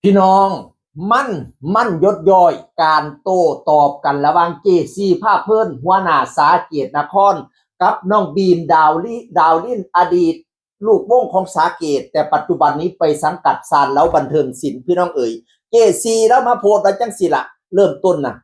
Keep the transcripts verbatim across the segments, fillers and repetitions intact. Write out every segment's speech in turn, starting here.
พี่น้อง มัน มันยดย้อยการโต้ตอบกันระหว่างเจซี ภาคเพิ่น หัวหน้าสาเกตนคร กับน้องบีม ดาวลิ ดาวลิน อดีตลูกวงของสาเกต แต่ปัจจุบันนี้ไปสังกัดซานเล้าบันเทิงศิลป์ พี่น้องเอ๋ย เจซี แล้วมาโพสต์ว่าจังสิละ เริ่มต้นนะ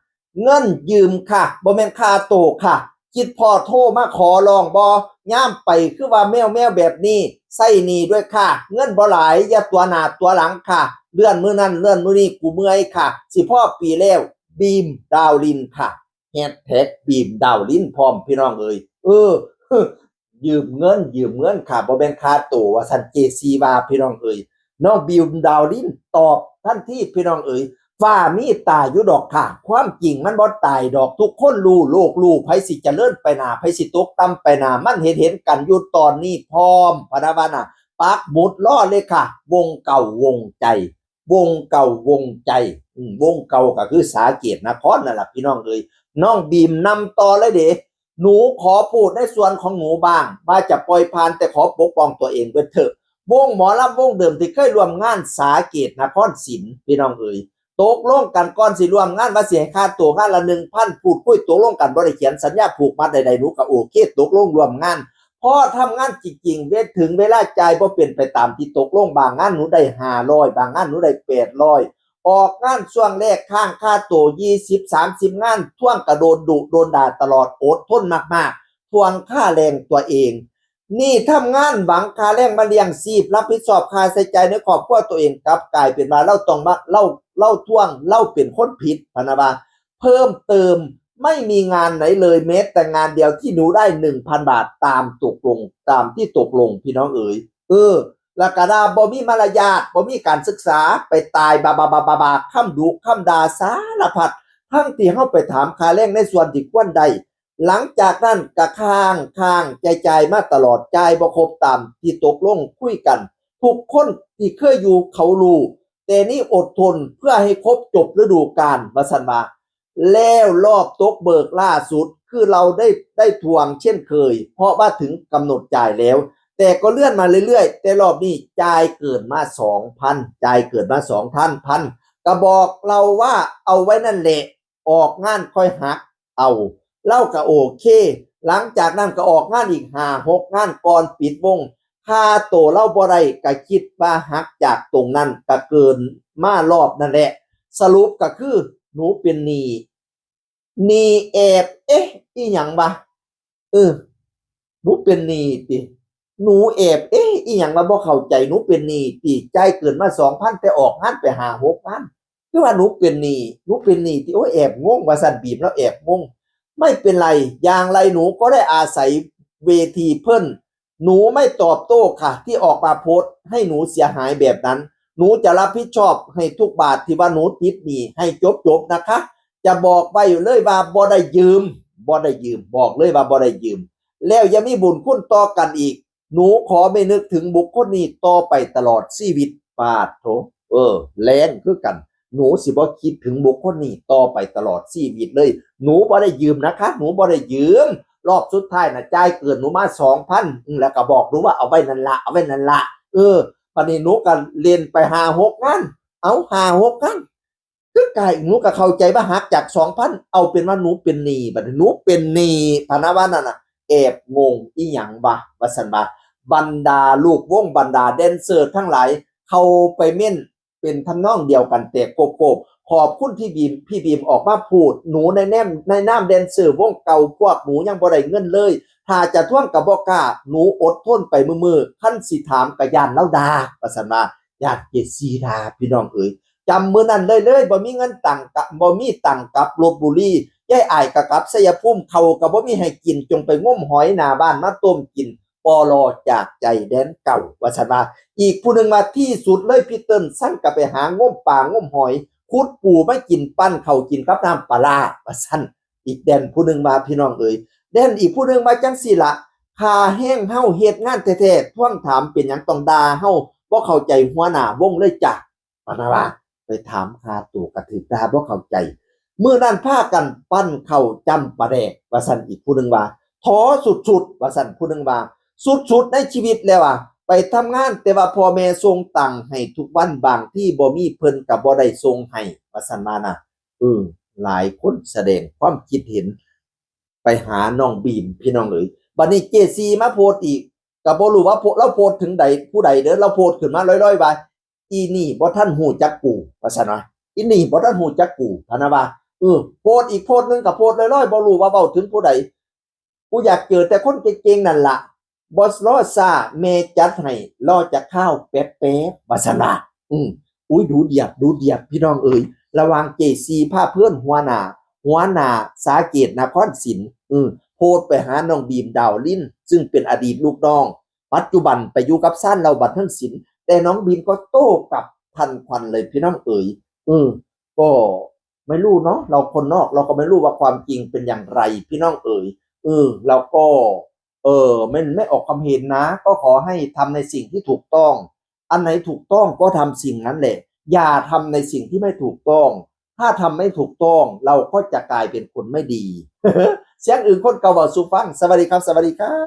เงินยืมค่ะ บ่แม่นค่าโตค่ะ คิดพอโทรมาขอร้องบ่ ย่ามไปคือว่าแมวแมวแบบนี้ ใช้หนี้ด้วยค่ะ เงินบ่หลาย อย่าตั๋วหน้าตั๋วหลังค่ะ เลื่อนมื้อนั้นเลื่อนมื้อนี้ กูเมื่อยค่ะ สิพอปีแล้ว บีม ดาวลินค่ะ แฮชแท็ก บีม ดาวลิน พร้อม พี่น้องเอ๋ย เออ ยืมเงิน ยืมเงินค่ะ บ่แม่นค่าโต ว่าซั่น เจซี ว่า พี่น้องเอ๋ย น้องบีม ดาวลิน ตอบทันที พี่น้องเอ๋ย ฟ้ามีตาอยู่ดอกค่ะ ความจริงมันบ่ตายดอก ทุกคนรู้ โลกรู้ ไผสิเจริญไปหน้า ไผสิตกต่ำไปหน้า มันเห็นเห็นกันอยู่ตอนนี้พร้อม พะนะว่านะ ปักหมุดรอเลยค่ะ วงเก่าวงใจ วงเก่าวงใจ อืม วงเก่าก็คือสาเกตนครนั่นล่ะ พี่น้องเอ๋ย น้องบีมนำต่อเลยเด้ หนูขอพูดในส่วนของหนูบ้าง ว่าจะปล่อยผ่าน แต่ขอปกป้องตัวเองด้วยเถอะ วงหมอลำวงเดิมที่เคยร่วมงานสาเกตนครศิลป์ พี่น้องเอ๋ย ตกลงกันก่อนสิร่วมงานว่าสิให้ค่าตั๋วงานละ หนึ่งพัน พูดคุยตกลงกัน บ่ได้เขียนสัญญาผูกมัดใดๆ หนูก็โอเค ตกลงร่วมงาน พอทำงานจริงๆ เวลาถึงเวลาจ่ายบ่เป็นไปตามที่ตกลง บางงานหนูได้ ห้าร้อย บางงานหนูได้ แปดร้อย ออกงานช่วงแรกค้างค่าตั๋ว ยี่สิบ สามสิบ งาน ทวงกะโดนดุโดนด่าตลอด อดทนมากๆ ทวงค่าแรงตัวเอง นี่ทำงานหวังค่าแรงมาเลี้ยงชีพ รับผิดชอบค่าใช้จ่ายในครอบครัวตัวเอง กลับกลายเป็นว่าเราต้องมา เรา เราทวง เราเป็นคนผิด พะนะว่า เพิ่มเติม ไม่มีงานไหนเลย แม้แต่งานเดียวที่หนูได้ หนึ่งพัน บาท ตามตกลง ตามที่ตกลง พี่น้องเอ๋ย เออ แล้วก็ด่าบ่มีมารยาท บ่มีการศึกษา ไปตายบาบาบาบาบา คำดุคำด่าสารพัด ทั้งที่เฮาไปถามค่าแรงในส่วนที่ควรได้ หลังจากนั้นก็ค้าง ค้าง จ่าย จ่ายมาตลอด จ่ายบ่ครบตามที่ตกลงคุยกัน ทุกคนที่เคยอยู่เขารู้ แต่นี่อดทนเพื่อให้ครบจบฤดูกาล ว่าซั่นว่า แล้วรอบตกเบิกล่าสุด คือเราได้ ได้ทวงเช่นเคย เพราะว่าถึงกำหนดจ่ายแล้ว แต่ก็เลื่อนมาเรื่อยๆ แต่รอบนี้จ่ายเกินมา สองพัน จ่ายเกินมา สองพัน พัน ก็บอกเราว่าเอาไว้นั่นแหละ ออกงานค่อยหักเอา เราก็โอเค หลังจากนั้นก็ออกงานอีก ห้าหก งานก่อนปิดวง ค่าตั๋วเราบ่ได้ ก็คิดว่าหักจากตรงนั้น ก็เกินมารอบนั่นแหละ สรุปก็คือ หนูเป็นหนี้ หนี้แอบ เอ๊ะ อีหยังวะ เออ หนูเป็นหนี้ติ หนูแอบ เอ๊ะ อีหยังวะ บ่เข้าใจ หนูเป็นหนี้ติ จ่ายเกินมา สองพัน แต่ออกงานไป ห้าหก งาน คือว่าหนูเป็นหนี้ หนูเป็นหนี้ติ โอ้ย แอบงง ว่าซั่น บีมแล้วแอบงง ไม่เป็นไร อย่างไรหนูก็ได้อาศัยเวทีเพิ่น หนูไม่ตอบโต้ค่ะ ที่ออกมาโพสต์ให้หนูเสียหายแบบนั้น หนูจะรับผิดชอบให้ทุกบาทที่ว่าหนูติดหนี้ให้จบๆ นะคะ จะบอกไว้อยู่เลยว่าบ่ได้ยืม บ่ได้ยืม บอกเลยว่าบ่ได้ยืม แล้วอย่ามีบุญคุณต่อกันอีก หนูขอไม่นึกถึงบุคคลนี้ต่อไปตลอดชีวิต ปาดโถ เออ แรงคือกัน หนูสิบ่คิดถึงบุคคลนี้ต่อไปตลอดชีวิตเลย หนูบ่ได้ยืมนะคะ หนูบ่ได้ยืม รอบสุดท้ายน่ะจ่ายเกินหนูมา สองพัน อืม แล้วก็บอกหนูว่าเอาไว้นั่นละ เอาไว้นั่นละ เออ บัดนี้หนูก็เล่นไป ห้าหก งาน เอา ห้าหก งาน คือกายหนูก็เข้าใจว่าหักจาก สองพัน เอาเป็นว่าหนูเป็นหนี้ บัดนี้หนูเป็นหนี้ พะนะว่านั่นน่ะ แอบงง อีหยังวะ ว่าซั่นว่า บรรดาลูกวง บรรดาแดนเซอร์ทั้งหลาย เข้าไปเม้นเป็นทำนองเดียวกัน แตกโกบๆ ขอบคุณที่บีม พี่บีมออกมาพูด หนูในแนม ในนามแดนเซอร์วงเก่า พวกหนูยังบ่ได้เงินเลย ถ้าจะทวงก็บ่กล้า หนูอดทนไปมื้อๆ คันสิถามก็ย้านลาวด่า ว่าซั่นว่า ย้านเจซีด่า พี่น้องเอ๋ย จำมื้อนั้นเลย เลย บ่มีเงินตังค์กะ บ่มีตังค์กลับลพบุรี ยายอ้ายก็กลับชัยภูมิ ข้าวก็บ่มีให้กิน จงไปงมหอยหน้าบ้านมาต้มกิน ปล จากใจแดนเก่า ว่าซั่นว่า อีกผู้หนึ่งว่าที่สุดเลยพี่เติ้ล ซั่นก็ไปหางมปลางมหอย ขุดปูมากิน ปั้นข้าวกินกับน้ำปลาร้า ว่าซั่น อีกแดนผู้หนึ่งว่า พี่น้องเอ๋ย แดนอีกผู้หนึ่งว่าจังซี่ละ ค่าแรงเฮาเฮ็ดงานแท้ๆ ทวงถามเป็นหยังต้องด่าเฮา บ่เข้าใจหัวหน้าวงเลยจ้ะ พะนะว่า ไปถามค่าตั๋วก็ถืกด่าบ่เข้าใจ มื้อนั้นพากันปั้นข้าวจ้ำปลาแดก ว่าซั่น อีกผู้หนึ่งว่า ท้อสุดๆ ว่าซั่น ผู้หนึ่งว่า สุดๆ ในชีวิตแล้วอะ ไปทำงาน แต่ว่าพ่อแม่ส่งตังค์ให้ทุกวัน บางที่บ่มีเพิ่นก็บ่ได้ส่งให้ ว่าซั่นมานะ เออ หลายคนแสดงความคิดเห็น ไปหาน้องบีม พี่น้องเอ๋ย บัดนี้เจซีมาโพสต์อีก ก็บ่รู้ว่าโพสต์ เราโพสต์ถึงใด ผู้ใดเด้อ เราโพสต์ขึ้นมาลอยๆว่า อีนี่บ่ทันฮู้จักกู ว่าซั่นว่า อีนี่บ่ทันฮู้จักกู พะนะว่า เออ โพสต์อีกโพสต์หนึ่งก็โพสต์ลอยๆ บ่รู้ว่าเว้าถึงผู้ใด กูอยากเจอแต่คนเก่งๆนั่นล่ะ บ่รอช้า แม่จัดให้ รอจักคราวแป๊บๆ ว่าซั่นว่า อืม อุ้ย ดูเดือด ดูเดือด พี่น้องเอ๋ย ระหว่างเจซี พาเพื่อน หัวหน้า หัวหน้าสาเกตนครศิลป์ อืม โพสต์ไปหาน้องบีม ดาวลิน ซึ่งเป็นอดีตลูกน้อง ปัจจุบันไปอยู่กับซานเหล้า บันเทิงศิลป์ แต่น้องบีมก็โต้กลับทันควันเลย พี่น้องเอ๋ย อืม ก็ไม่รู้เนาะ เราคนนอก เราก็ไม่รู้ว่าความจริงเป็นอย่างไร พี่น้องเอ๋ย เออ เราก็ เออ ไม่ ไม่ออกความเห็นนะ ก็ขอให้ทำในสิ่งที่ถูกต้อง อันไหนถูกต้องก็ทำสิ่งนั้นแหละ อย่าทำในสิ่งที่ไม่ถูกต้อง ถ้าทำไม่ถูกต้อง เราก็จะกลายเป็นคนไม่ดี เสียงอื่นคนเก่าเว้าสู่ฟัง สวัสดีครับ สวัสดีครับ